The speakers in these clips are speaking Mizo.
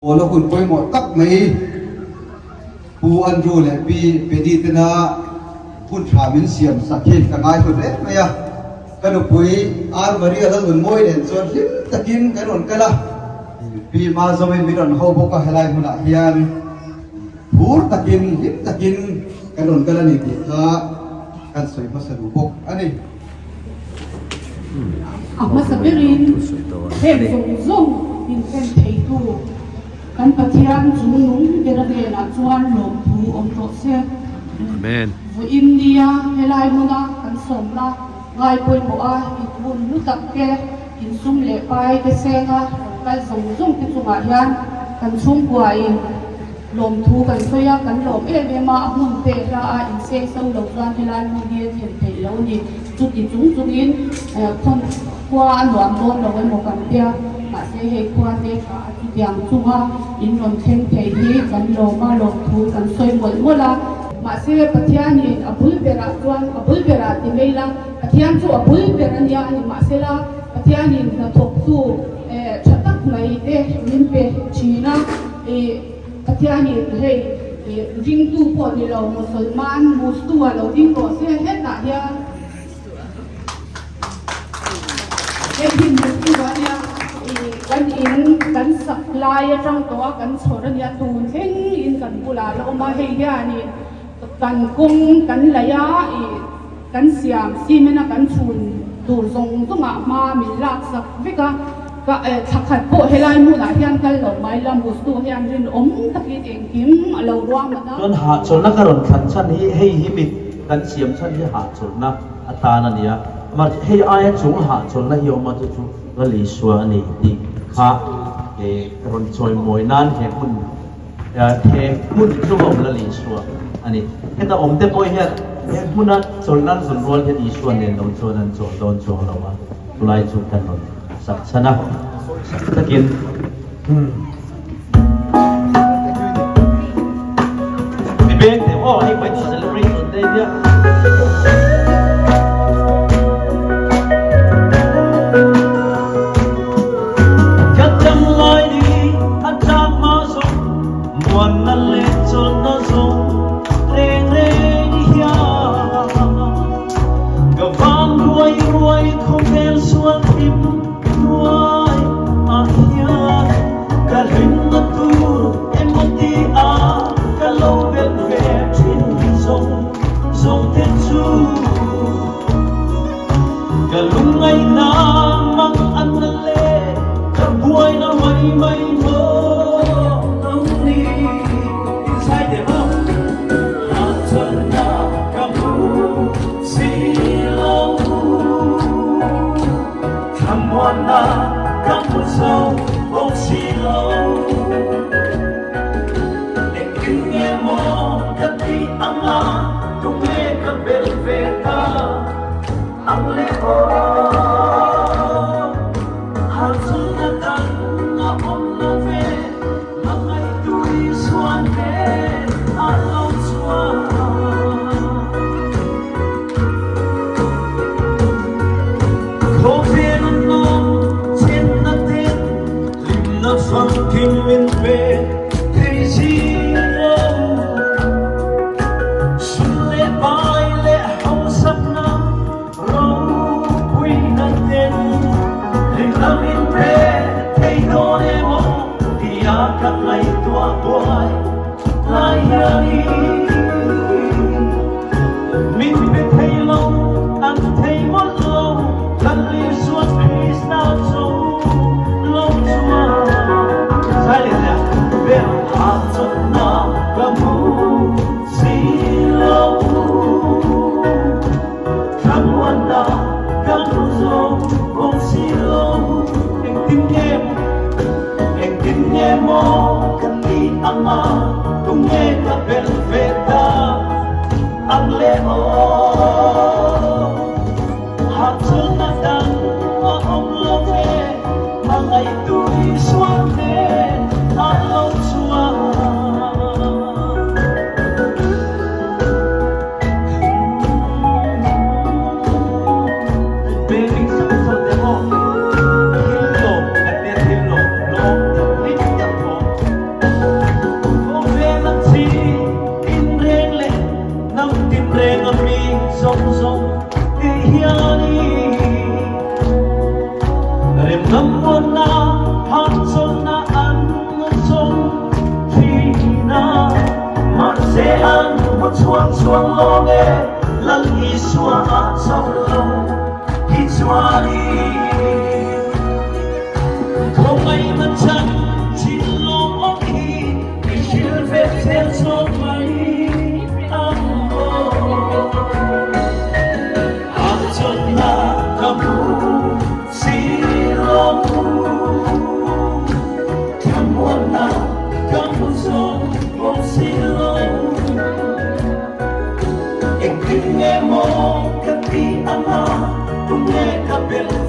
Pawla hun pawimawh tak mai Pu Andrew leh Pi Pedi tena hun tha min siam sak hi ka ngai hlut reng mai a. Ka nupui Ar Maria Lalnunmawi nen chuan hlim takin kan rawn kal a, Pi Mazomin min rawn ho bawk a, helai hmunah hian phur takin hlim takin kan rawn kal a ni tih kha kan sawi hmasa duh bawk a ni. A hmasa berin heng zawng zawng inthlen theitu kan Pathian chung nung bera hnenah chuan lawmthu awm rawh se. Vawiin nia helai hmuna kan sawmna ngai pawimawh a inhun hlu tak te, insum leh pai te senga rawn kal zawng zawng te chungah hian kan chhungkuain Lawmthu kan sawi a, kan lawm em em a, a hmun pek hla a inseng so lo chuan helai hmun hi a thlen theih lo a ni. Chuti chung chungin khawn khua a nuam dawn lo emaw kan tia, mahse hei khua te tha a chutiang chunga in rawn thleng thei hi kan lawm a, lawmthu kan sawi mawlh mawlh a. Mahse Pathianin a bul berah chuan a bul berah ti mai ila, Pathian chu a bul ber a nia a ni, mahsela Pathianin hnathawktu tha tak mai te min pe thin a. I Pathianin hei ringtu pawh ni lo Musalman Mustu a lo ding rawh se hetah hian hei hi Mustu a nia i kan in kan sak lai atang tawh a kan chhawr a nia tun thleng in kan bulah a la awm a hei hianin kan kawng kan laih a i Kan siam cement a kan chhun tur zawng zawngah hma min lak sak vek a, ka thla khat pawh helai hmunah hian kal lo mai la, Mustu hian rinawm takin engkim a lo ruahman a. Chuan hahchawlhna ka rawn thlan chhan hi hei hi mit kan siam chhan hi hahchawlhna atan a ni a, mahse hei aia chung hahchawlhna hi a awm a chu chu Lal Isua a ni tih kha rawn chawimawi nan he hmun He hmun chu a awm Lal Isua a ni. Heta awmte pawh hian he hmuna chawlh nan zun rual hian Isua nen lo chuan an chawl dawn chuang lo a, chulai chu kan rawn sak chhan a. Takin. Mi beng te aw hei wedding celebration day nia.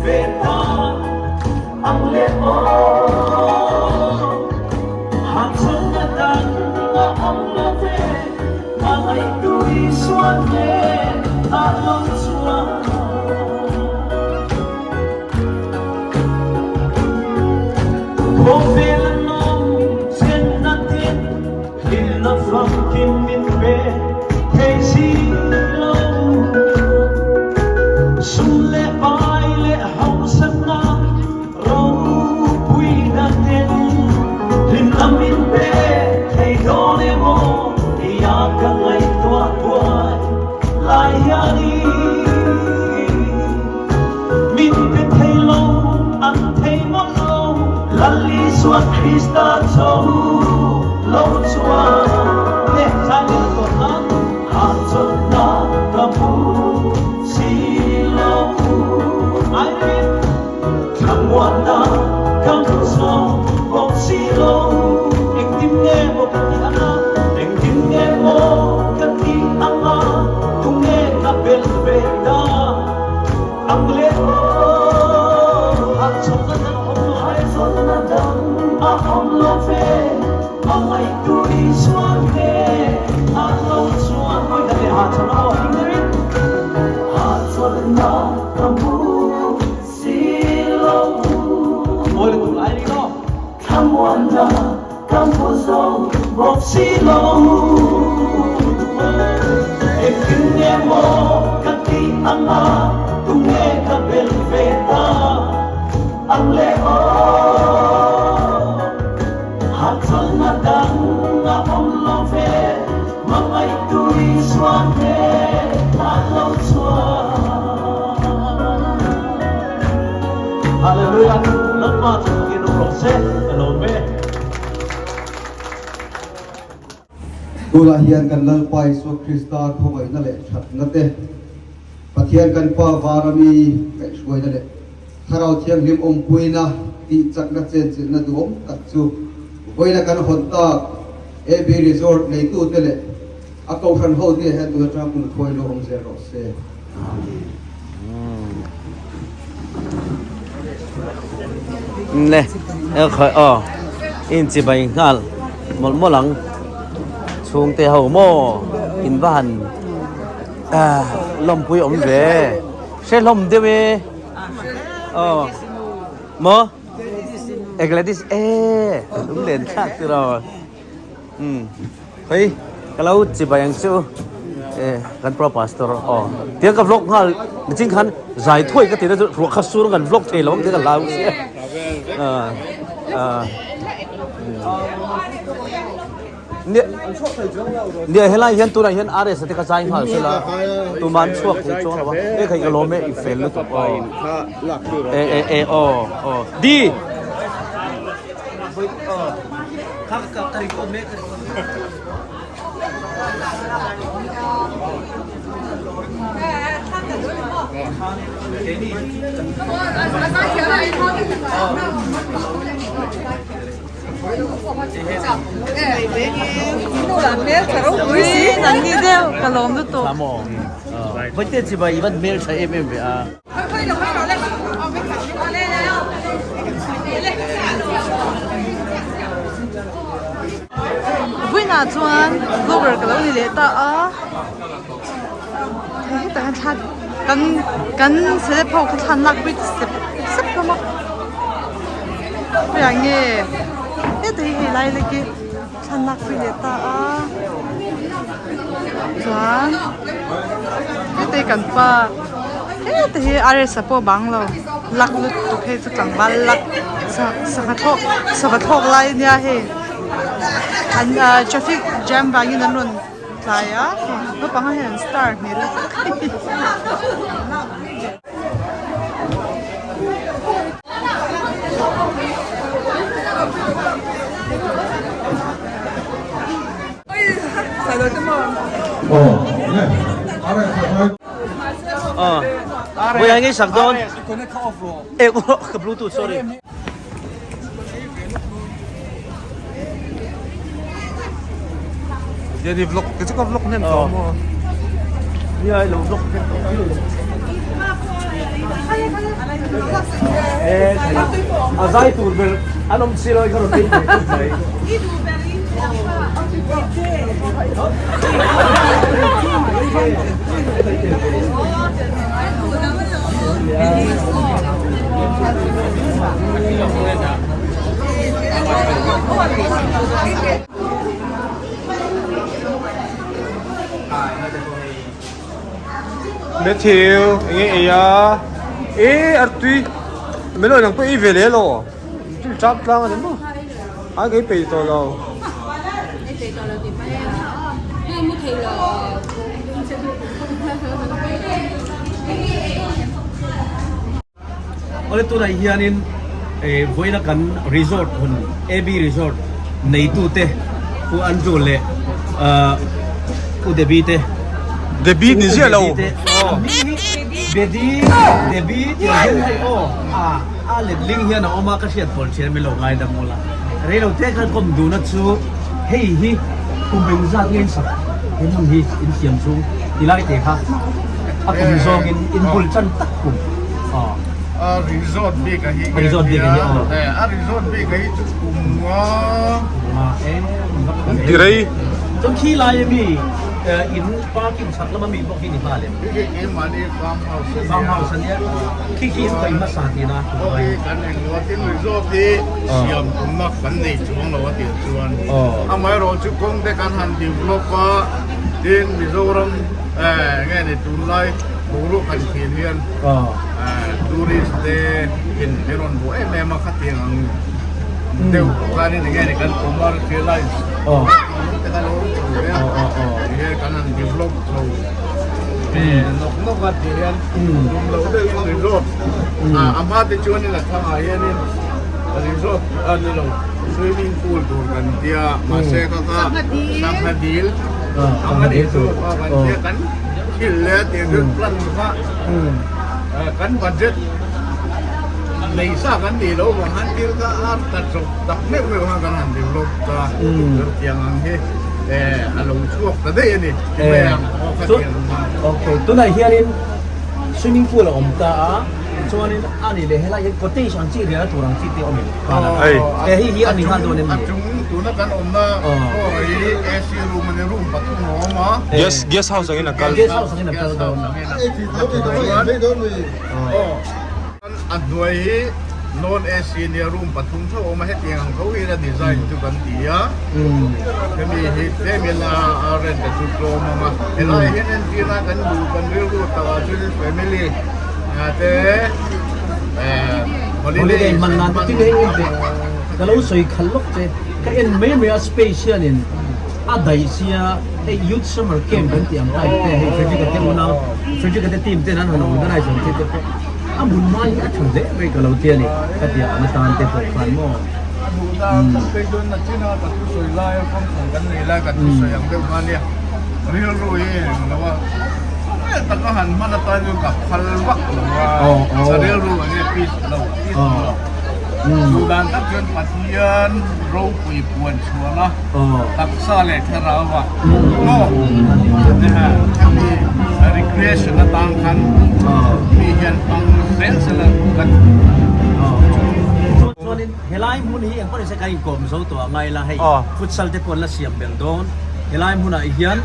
ve ta ang le aw. Hahchawlhna dang a awm lo ve, hmangaihtu Isua hnen ah lo chuan. Khawvel a nawm chenna te hlimna famkim min pe thei si lo. Sum leh pai leh hausakna ropuina ten hlimna min pe thei dawn emaw tia ka ngaihtuah buai lai hianin Min pe thei lo, an thei mawlh lo. Lal Isua Krista cho lo chuan he zai leh tawh nan hahchawlhna ka hmu si lo. Irene, Thlamuanna ka hmu zawk bawk si lo. Engtin nge maw ka tih anga? Engtin nge maw ka tih anga? Tunge ka belh ve ta? Ang le aw, hahchawlhna dang awm lo, hahchawlhna dang a awm lo ve, hmangaihtu Isua nge a lo chuan hawi dan leh hahchawlhna aw hming deuhin hahchawlhna ka hmu si lo. Mawi lutuk lai ni maw? Thlamuanna ka hmu zo bawk si lo. Engtin nge maw ka tih anga tunge ka bel ve ta ang le aw. Hahchawlhna dang a awm lo ve, hmangaihtu Isua nge a lo chhuak. Hallelujah! Lalpa chu fakin awm rawh se, ka lawm e. Tunah hian kan Lalpa Isua Krista khawngaihna leh thatna te, Pathian kan Pa vara mi kaihhruaina leh Thlarau Thianghlim awmpuina tih chakna chenchilhna duhawm tak chu vawiina kan hawn tak AB Resort neitute leh a kohhran hote hian tun atanga kum khawi lo awm zel rawh se. Le e khawi aw in chi bai nghal mawlh mawlh ang chhungte ho maw in va han ah lawmpui awm ve hre hlawm deuh e aw maw e Gladys e lunglen thlak tiraw. Umm hei ka lo chi bai ang chu e kan pro pastor aw tiang ka vlog nghal nichin khan zai thuai ka ti na chu ruah kha sur kan vlog thei lo ang tih ka hlau sia a a nia nia helai hian tunah hian RS te kha zai nghal sela tuman chhuak thei chuang lo a e khai ka lawm e i fel lutuk aw e e e aw aw di Vawiinah chuan vlogger ka lo ni leh ta a hei hetah hian thla kan kan celeb ho kha thla an lak pui sep sep hlawm a khawiah nge heta hi hei lai lek hi thla an lak pui leh ta a chuan heta hi kan pa heta hi RS a pawh bang lo luck lutuk hei chu tlangval luck sangha thlawk sava thlawk lai ania hei an ah traffic jam vangin an rawn tlai a naupang ho hian an star hmel Ui ai sak dawn e ka bluetooth sorry Jadi vlog ke chu ka vlog hnem tawh maw Ni ai lo vlog hnem tawh. A zai tur ber an awm si lo ka rawn ei ve khawp mai. Matthew enge ei a e artui melo nang pawh ei ve leh lo thil tap tlang a ni maw a kei peih tawh lo. Awle tunah hianin vawiina kan resort hun AB Resort neitute Pu Andrew leh Pu Debbie te Debbie ni ziah lo Debbie Debbie tih ang hian hei aw a a letling hian a awm a ka hriat pawl thin a min lo ngaidam mawlh a reilo te khan kawm duhna chu hei hi kum engzat nge in sak he hmun hi in siam chhung ti lai te kha a kum zawngin in bul chan tak kum. A resort bik a hi resort bik a hi aw. A resort bik a hi chu kum nga. Ti rei. Chuan khi lai a mi in parking chhak lama mi bawk hi ni nghal em? Khi khi keimahni farm house a nia. Farm house a nia. Khi khi in kaih hmasa tihna. Aw khi kan englo tin resort hi siam tumna kan nei chuang lo a tih chuan. Amaherawh chu kawng te kan han develop a tin Mizoram nge ni tunlai boruak han thlir hian tourist te in min rawn buh em em a khatiang ang deuh khanin enge ni kan commercialize te kha lo awm chho ve a tihian kan han develop chho nawk nawk a tihian tum loh deuhin resort a hma te chuanin a thangah hianin resort a ni lo swimming pool tur kan tia mahse kha kha sangha dil sangha dil tur kan tia kan thil leh tih chu plan kha kan budget nei sa kan nih loh vang khan thil kha a ta chawp tak meuh meuh khan kan han develop ta tiang ang hi a lo chhuak ta daih a ni ti mai ang aw kha tiang ang kha. Okay tunah hianin swimming pool a awm ta a chuanin a nih leh helai hian cottage ang chi riahna tur ang chi te a awm em? He hei hi a ni nghal dawn em ni? A chung tuna kan awmna floor hi AC room a ni room pathum a awm a. Guest guest house angin a kal. Guest house angin a kal dawn. A hnuai hi non AC nia room pathum theuh a awm a hetiang ang tho hian a design chu kan ti a. Hemi hi tlemin a rent a chu tlawm ang a. Helai hian entirna kan duh kan rilru takah chuan family te Holiday hman nan te tin hei en teh ka lo sawi khalh lawk che ka en mai mai a space hianin a daih sia hei youth summer camp kan tih ang type te hei Frederick-a te unau Frederick-a te team ten an han organize ang chi te pawh a hmun hma hi a tha hle mai ka lo ti a ni ka tia ang atan te pawh khan maw. A duh dan tak phei chuan nachina ka thusawi laia function kan nei lai ka thusawi ang deuh kha nia rilru hi eng lo a khawvel taka han hman atan chuan ka phal vak lo a sa rilru ang nge peace lo peace lo chu dan tak chuan Pathian ropui puan chhuahna taksa leh thlarau a maw hemi recreation atan khan mi hian hmang zel zel a kan Chuanin helai hmun hi engpawh nise kan inkawm zo tawh a ngai la hei futsal te pawh an la siam belh dawn helai hmunah hian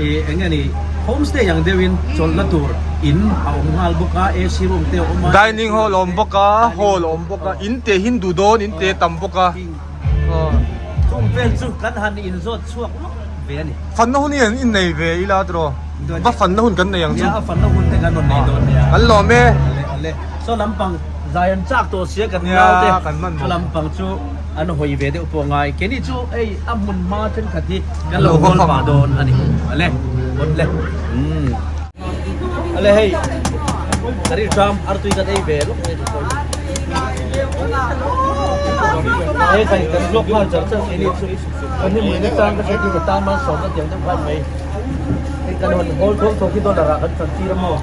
ih eng nge ni homestay ang deuhin chawlhna tur in a awm nghal bawk a AC room te a awm a Dining hall a awm bawk a hall a awm bawk a in te hindu dawn in te tam bawk a Chung vel chu kan han inzawt chhuak lawk ve a ni. Fanna hun hi an innei ve ila tiraw va fanna hun kan nei ang chu. Nia a fanna hun te kan rawn nei dawn nia. Kan lawm e. Ale ale saw lampang zai an chak tawh sia kan nau te saw lampang chu an hawi ve deuh pawh ngai. Keini chu hei a hmun hma thenkhat hi kan lo hawl pah dawn a ni. Ale awt le. Ale hei ka ri tram artui kan ei ve lawk mai hei kan kan vlog nghal char char keini chu kan ni mui na chang ka hriat hi ka tan man sawm na tiang deuh khan mai hei kan hawn hawl thawk thawk hi dollar ah kan chan tir a maw.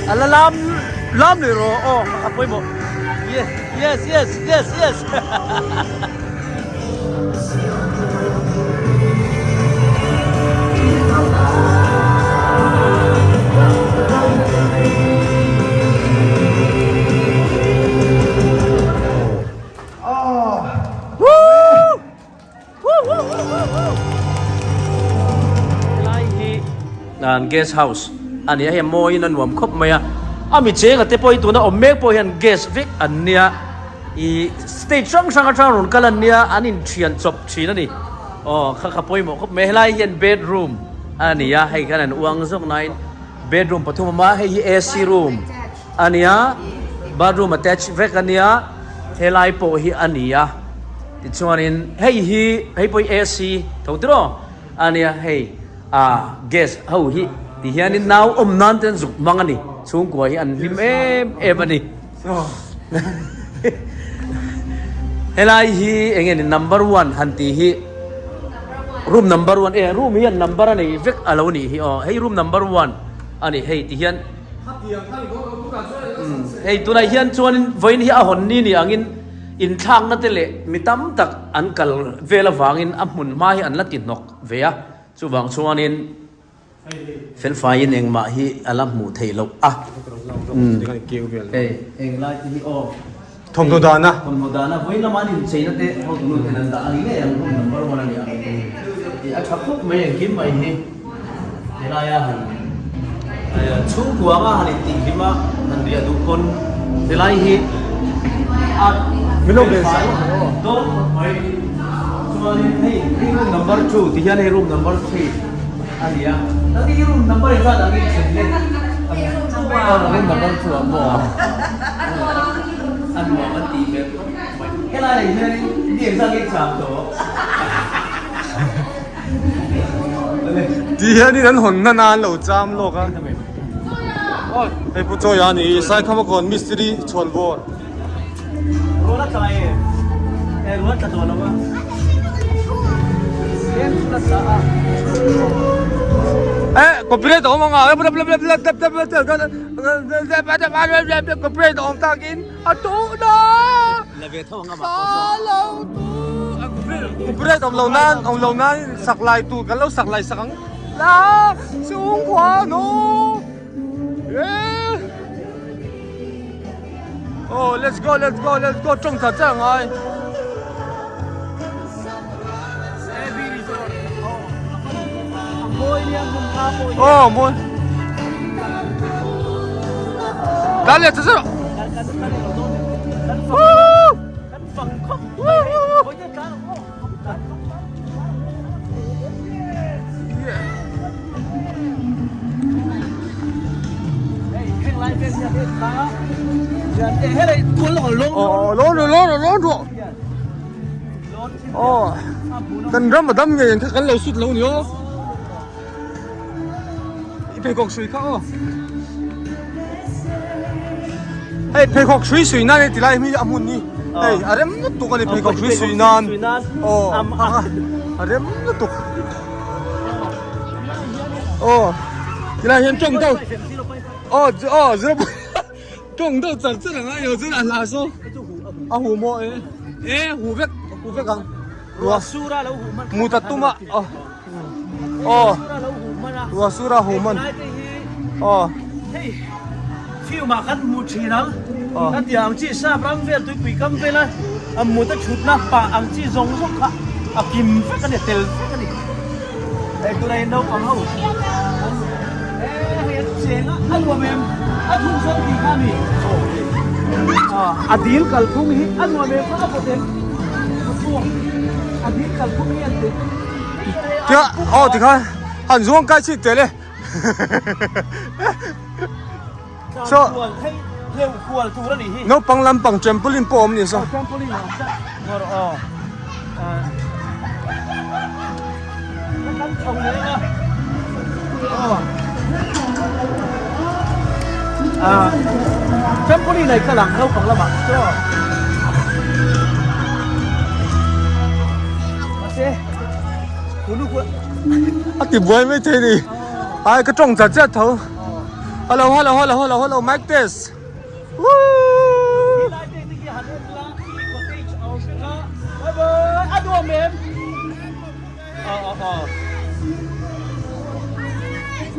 Ala lam lam le ro aw a pawimawh yes yes yes yes yes Helai hi an guest house a ni a hei a mawiin a nuam khawp mai a a mi chenga te pawh hi tuna awm mek pawh hian guest vek an nia ih state hrang hrang atang rawn kal an nia an inthian chawp thin a ni aw kha kha pawimawh khawp mai helai hian bedroom a ni a hei khan an uang zawk nain bedroom pathum a awm a hei hi A_C room a nia bathroom attach vek a nia helai pawh hi a ni a. Tichuanin hei hi hei pawh hi AC tho tiraw a nia hei ah gas ho hi ti hianin nau awm nan te an zuk hmang a ni chhungkua hi an hlim em em a ni helai hi eng nge ni number one han tih hi room number one e room hian number a nei vek a lo nih hi aw hei room number one a ni hei ti hian hei tunah hian chuanin vawiin hi a hawn ni ni angin. Inthlakna te leh mi tam tak an kal vel avangin a hmun hma hi an la ti hnawk ve a, chuvang chuanin felfaiin engmah hi a la hmuh theih loh a. Hei englai te hi aw. Thawmhnaw dahna. Thawmhnaw dahna vawiin lama an incheina te hotunu ten an dah a ni ngei ang room number one a ni ang. Ih a tha khawp mai engkim mai hi helaia han chhungkuanga han intihhlim a han riah duh pawn helai hi a felfai dawn khawp mai chuanin hei hei room number two ti hian hei room number three a ni a tani hi room number engzat ang in then le room number two ang maw a nuam an tih hmel khawp mai helai ah hianin mi engzat nge cham tawh. Ti hianin an hawn hnan a an lo cham lawk a hei pu Chawia a ni Saikhama kawn mistiri chhuan bawr. Eh copyright a awm ang a copyright a awm takin a tuhna. Copyright awm lo nan awm lo nan sak lai tur kan lo sak lai sak ang la chhungkua no eh oh let's go let's go let's go tawng tha chiah ngai. Oh, mawi. Tlan leh chu chu. Lawr rawh lawr rawh lawr rawh aw kan ram a dam ngei ang kha kan lo sut lo ni aw i pheikhawk hrui kha aw hei pheikhawk hrui sui nan ti lai hi a hmun hi hei a rem lutuk a ni pheikhawk hrui sui nan aw a rem lutuk aw ti lai hian tawng deuh aw aw zero tawng deuh char char ang a ilo chuan a hla saw a hu maw e e hu vek hu vek ang ruah mu ta tum a aw aw ruah sur a hu man aw hei film ah kan hmu thin ang ka ti ang chi sap ram vel tuipui kam vel a a mut a thutna pah ang chi zawng zawng kha a kim vek a ni a tel vek a ni hei tunah hian naupang ho e hei an cheng a a nuam em a thung zawng tih kha a ni a dil kalphung hi a nuam em kha a vawt em a dil kalphung hi an ti Tia aw tikhan han zuang kai chik tel e. So naupang lampang trampoline pawh a awm ni saw. Trampoline ai kal ang naupang lamah chaw. A ti buai mai thei ni ai ka tawng chat chat tho hello hello hello hello hello mic test woo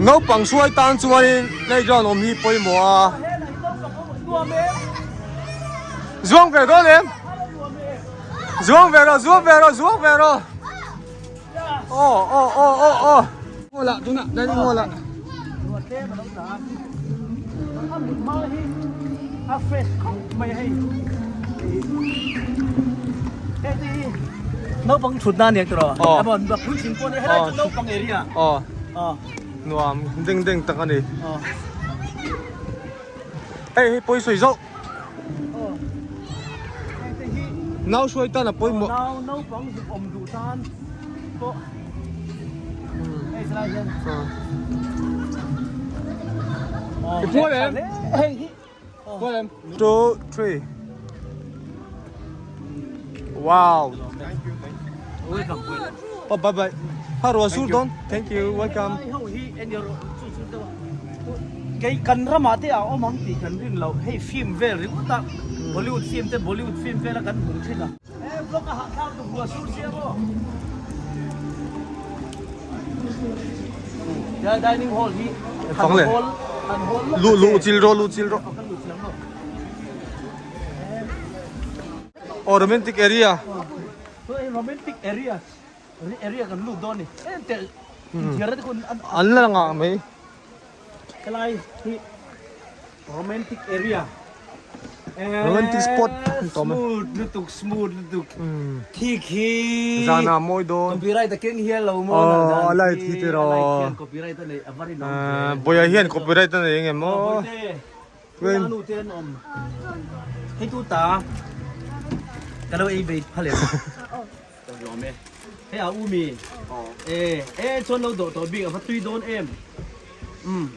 Naupang hruai tan chuanin playground awm hi pawimawh a zuang ve dawn em Zuang ve rawh, zuang ve rawh, zuang ve rawh. Aw, aw, aw, aw, aw. Hall ah tunah dining hall ah. A fresh khawp mai hei. Hei te hi naupang thut na aniang tiraw? Aw. A bon bak puitling pawh ni helai chu naupang area. Aw. Aw. Nuam ding ding tak a ni. Aw. Hei hei pawisawi zauh. Nau hruai tan a pawimawh. Nau naupang zuk awm duh tan pawh hei helai hian. I phual em? Hei hi. Phual em? 2 3 Wow. Welcome. Oh bye bye. Ha ruah sur dawn. Thank you. Welcome. Kei kan ramah te a awm ang tih kan rin loh, hei film vel ringawt a, Bollywood film te Bollywood film vel a kan hmuh thin a. He vlog a hahthlak duh hua sur sia maw? Tia dining hall hi han hall han hall lawk Lu lu chil rawh lu chil rawh. Aw romantic area. Romantic area. Area kan lut dawn ni. Eng teh inthiar te kun an an la ngah mai. Helai hi romantic area. Romantic spot Smooth lutuk smooth lutuk. Khi khi Zana mawi dawn. Copyright a keng hian lo maw Oh a light hi tiraw. A light hian copyright a nei a va rinawm hle. Bawia hian copyright a nei engem maw. Bawite. Tuna nu te an awm. Hei tu ta ka lo ei ve phal em. Lawm e. Hei a u mi. E e chuan lo dawh tawh bik a va tui dawn em. Um.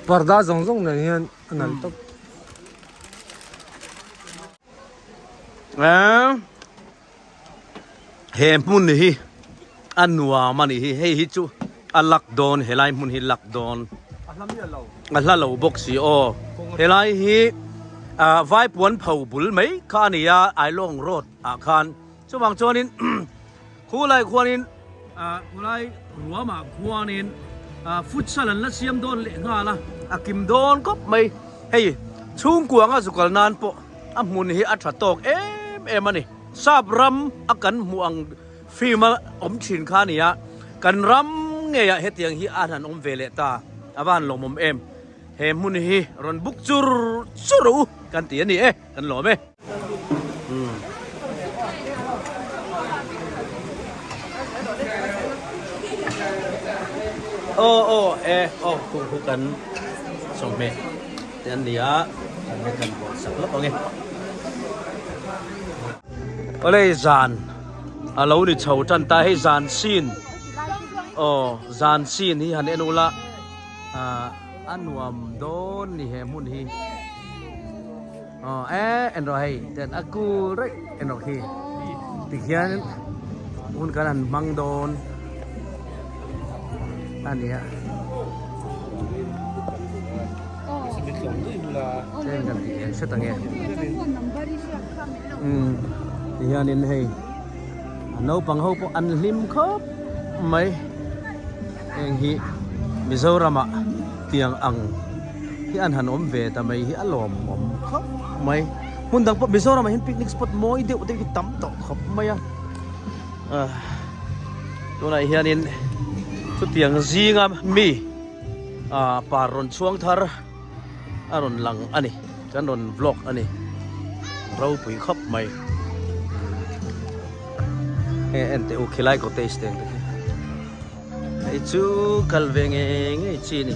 Parda zawng zawng nen hian a nalh tawp. He hmun hi a nuam a ni hi hei hi chu a lak dawn helai hmun hi lak dawn a hla lo bawk si aw helai hi ah vaipuan pho bul mai kha a ni a Ailawng road ah khan chuvang chuanin khulai khuanin ah khulai ruamah khuanin ah futsal an la siam dawn leh nghal a a kim dawn khawp mai hei chhungkua anga zukal nan pawh a hmun hi a tha tawk em em a ni. Sap ram a kan hmuh ang film a awm thin kha a ni a, kan ram ngeiah hetiang hi a han awm ve leh ta. A va han lawmawm em. He hmun hi rawn buk chur chur rawh u kan ti a ni e, kan lawm e. Aw aw e aw kung khu kan sawmhmeh te an ni a kan he kan bawh sak lawk ang e. Awle zan a lo ni chho tan ta hei zan sin aw zan sin hi han en ula ah a nuam dawn ni he hmun hi. Aw e en rawh hei ten a kul reng en rawh khi tikhian hun kan han hmang dawn a nia chen kan tih eng hret ange umm tihianin hei a naupang ho pawh an hlim khawp mai heng hi Mizoram ah tiang ang hi an han awm ve ta mai hi a lawmawm khawp mai. Hmun dang pawh Mizoram ah hian picnic spot mawi deuh deuh hi tam tawh khawp mai a. Ah tunah hianin chutiang zinga mi ah par rawn chhuang thar a rawn lang a ni. Kan rawn vlog a ni. Ropui khawp mai. Hei en teh u khilai cottage te ang te khi. Hei chu kal ve ngei ngei chi a ni.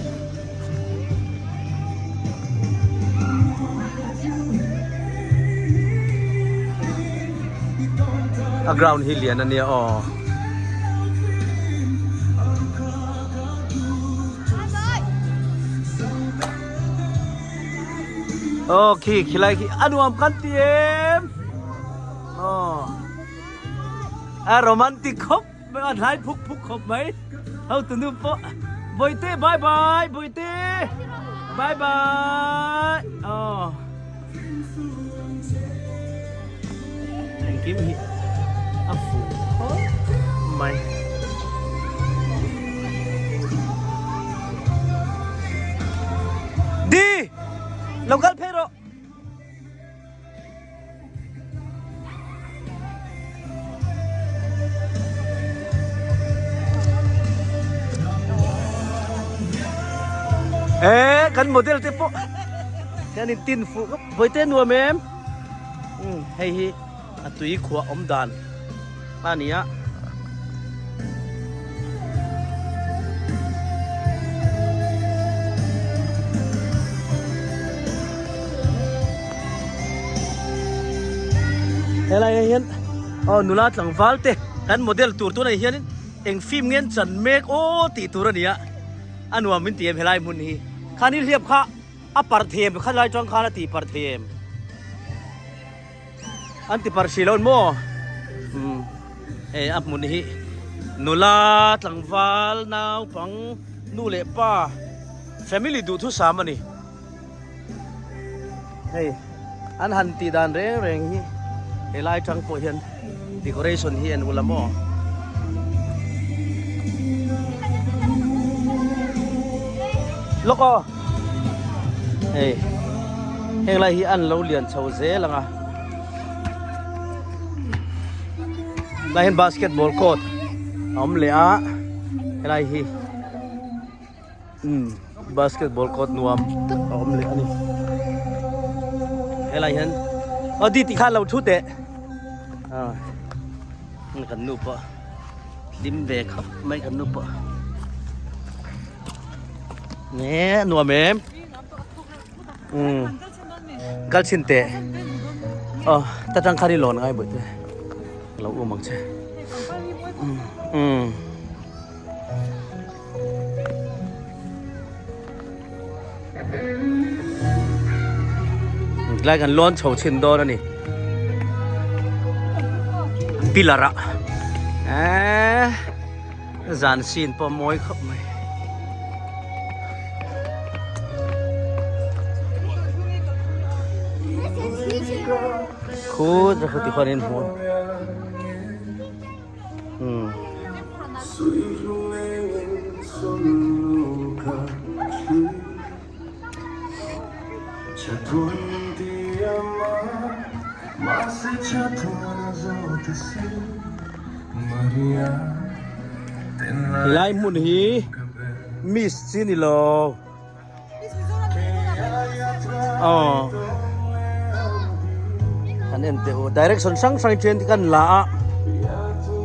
A ground hi lian a nia aw. Aw khi khilai khi a nuam kan ti em. Aw. A romantic khawp. A hlai phuk phuk khawp mai. Hotu nu pawh Bawihte bye bye Bawihte bye bye aw engkim hi a fuh khawp mai. Di lo kal phei rawh. Ê kan model te pawh hian in tin fuh khawp vawi te nuam em hei hi a tui khuah awm dan a ni a. Helai ah hian aw nula tlangval te kan model tur tunah hianin eng film nge an chan mek aw tih tur a ni a a nuam min ti em helai hmun hi khan i hliap kha a parh thei em khalai tang khan a tih parh thei em. An ti par hrih lo maw? Umm hei a hmun hi nula tlangval naupang nu leh pa family duhthusam a ni. Hei an han tih dan reng reng hi helai tang pawh hian decoration hi en ula maw? Lawk aw hei heng lai hi an lo lian chho zel ang a lai hian basketball court a awm leh a helai hi umm basketball court nuam tak a awm leh a ni helai hian aw di tikhan lo thu teh ah kan nu pawh hlim ve khawp mai kan nu pawh. Nge nuam em? Umm kal chhin teh. Aw ta tang khan i lawn ngai bawih te. Lo um ang che. Umm. Lai kan lawn chho chhin dawn a ni. Pillar ah. Eh. Zan sin pawh mawi khawp mai. Khut a khuti khuan in hmu. Hmm. Helai hmun hi miss chi ni lo. Aw. Kan en teh u. Direction hrang hrang in train te kan la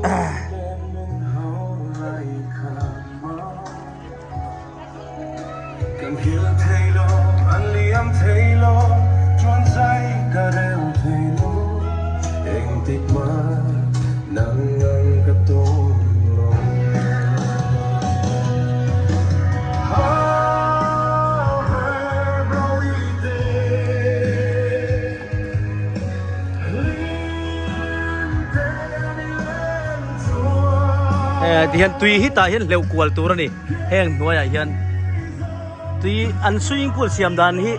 a. Tihian tui hi tah hian hleuh kual tur a ni heng hnuaiah hian tui an swimming pool siam dan hi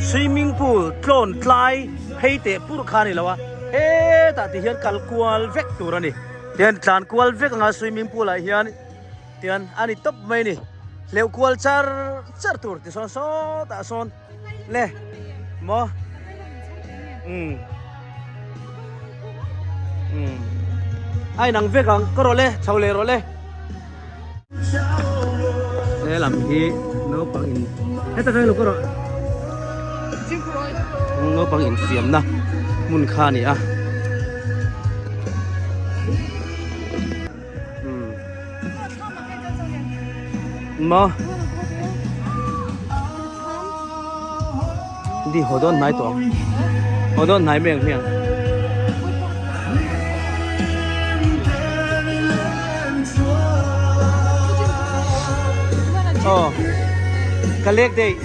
swimming pool tlawn tlai phei teh pur kha a ni lo a hetah ti hian kal kual vek tur a ni tihian tlan kual vek anga swimming pool ah hian tihian a ni tawp mai a ni hleuh kual char char tur ti sawn sawtah sawn le maw umm umm a inang vek ang ka rawh le chho leh rawh le he lam hi naupang in heta kha lo ka rawh naupang infiamna hmun kha a ni a Maw? Di haw dawn hnai tawh ang. Haw dawn hnai mai ang hmiang. Aw. Ka lek daih.